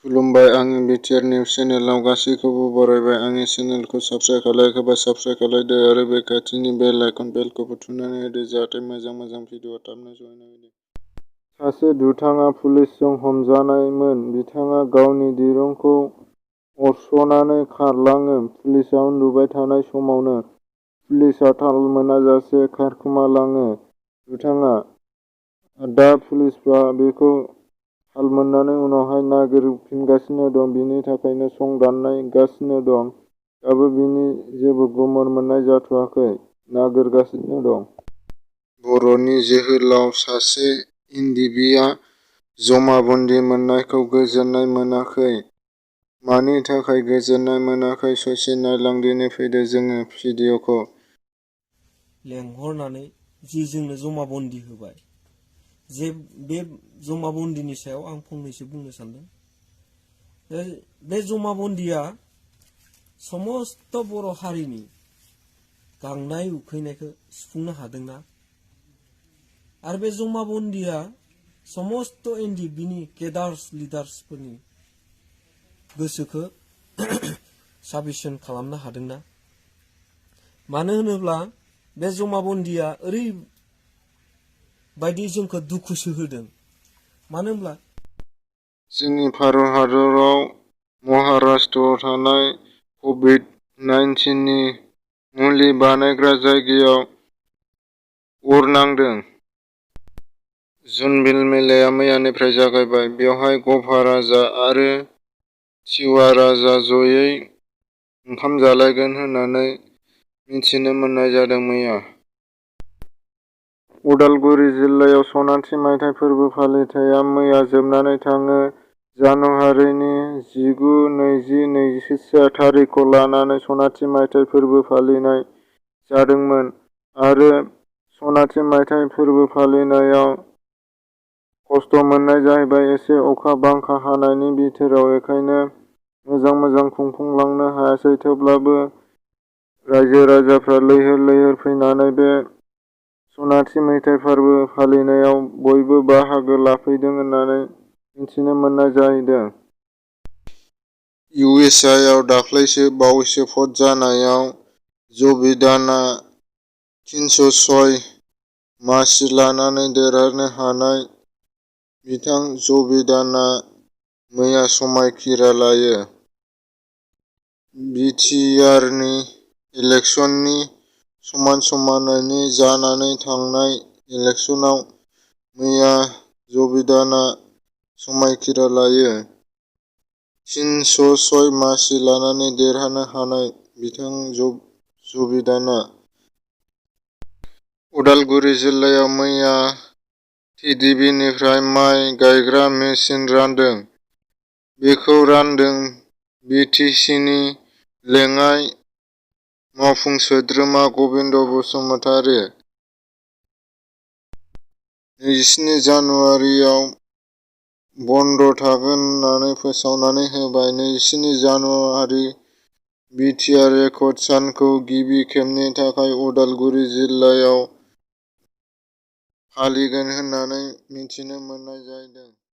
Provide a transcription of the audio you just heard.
खुलुमबाय, आंनि BTR news चेनेलाव गासैखौबो बरायबाय। आंनि चेनेलखौ साबस्क्राइब खालायाखैबा साबस्क्राइब खालायदो आरो बे खाथिनि बेल आइकन बेलखौबो थुनानै होदो जाहाथे मोजां भिडिअ थाबनो सहैनो हायो। सासे दुथाङा पुलिसजों हमजानायमोन। बिथाङा गावनि दिरुंखौ अरस'नानै खारलाङो। पुलिसआ उन्दुबाय थानाय समावनो पुलिसआ थाल मोनाजासे खारखोमालाङो। दुथाङा। दा पुलिसआ बेखौ थाल मोननानै उनावहाय नागिरफिनगासिनो दं, बिनि थाखायनो संदानगासिनो दं। दाबो बिनि जेबो गोमोर मोननाय जाथ'वाखै, नागिरगासिनो दं। बर'नि जोहोलाव सासे एनडिबिआ जमाबन्दी मोननायखौ गोजोननाय मोनाखै। मानि थाखाय गोजोननाय मोनाखै ससे नायलां दिनै फैदो जोङो भिडिअखौ। लेंहरनानै जि जोंनो जमाबन्दी होबाय, जे बे जमाबन्दिनि सायाव आं फंनैसो बुंनो सानदों। बे जमाबन्दिया समस्त बर' हारिनि गांनाय उखैनायखौ सुफुंनो हादोंना? आरो बे जमाबन्दिया समस्त एनडिबिनि केडार्स लिडार्सफोरनि गोसोखौ साबिसन खालामनो हादोंना? मानो होनोब्ला बे जमाबन्दिया ओरैबायदि जोंखौ दुखुसो होदों। मानो होनब्ला जोंनि भारत हादराव महाराष्ट्रआव थानाय कभिड-19नि मुलि बानायग्रा जायगायाव अर नांदों। जूनबिल मेलाया मैयानिफ्राय जागायबाय। बेवहाय गभा राजा आरो तिवा राजा जयै ओंखाम जालायगोन होननानै मिथिनो मोननाय जादों। मैया उदालगुरि जिल्लायाव सनाथि मायथाइ फोरबो फालिथाया मैया जोबनानै थाङो। जानुवारिनि 19, 20, 21 थारिखखौ लानानै सनाथि मायथाइ फोरबो फालिनाय जादोंमोन आरो सनाथि मायथाइ फोरबो फालिनायाव खस्थ' मोननाय जाहैबाय एसे अखा बांखा हानायनि बिथोराव, बेखायनो मोजां खुंफुंलांनो हायासै। थेवब्लाबो रायजो राजाफ्रा लैहोर लैहोर फैनानै बे सनाथि मायथाइ फोरबो फालिनायाव बयबो बाहागो लाफैदों होननानै मिथिनो मोननाय जाहैदों। इउएसआव दाख्लैसो बावैसो भट जानायाव जो बिडेनआ 306 मासि लानानै देरहानो हानाय बिथां जो बिडेनआ मैया समायखिरा लायो। बिटिआरनि इलेक्सननि समानैनो जानानै थांनाय इलेक्सनाव मैया जो बिडेनआ समायखिरा लायो। 306 मासि लानानै देरहानो हानाय बिथां जो बिडेनआ उदालगुरि जिल्लायाव मैया टिडिपिनिफ्राय माइ गायग्रा मेसिन रानदों। बेखौ रानदों बिटिसिनि लेङाइ मावफुं सोद्रोमा गबिन्द बसुमतारी। 27 जानुवारियाव बन्द थागोन होननानै फोसावनानै होबाय। 27 जानुवारि बिटिआर रेकर्ड सानखौ गिबि खेबनि थाखाय उदालगुरि जिल्लायाव फालिगोन होननानै मिथिनो मोननाय जादों।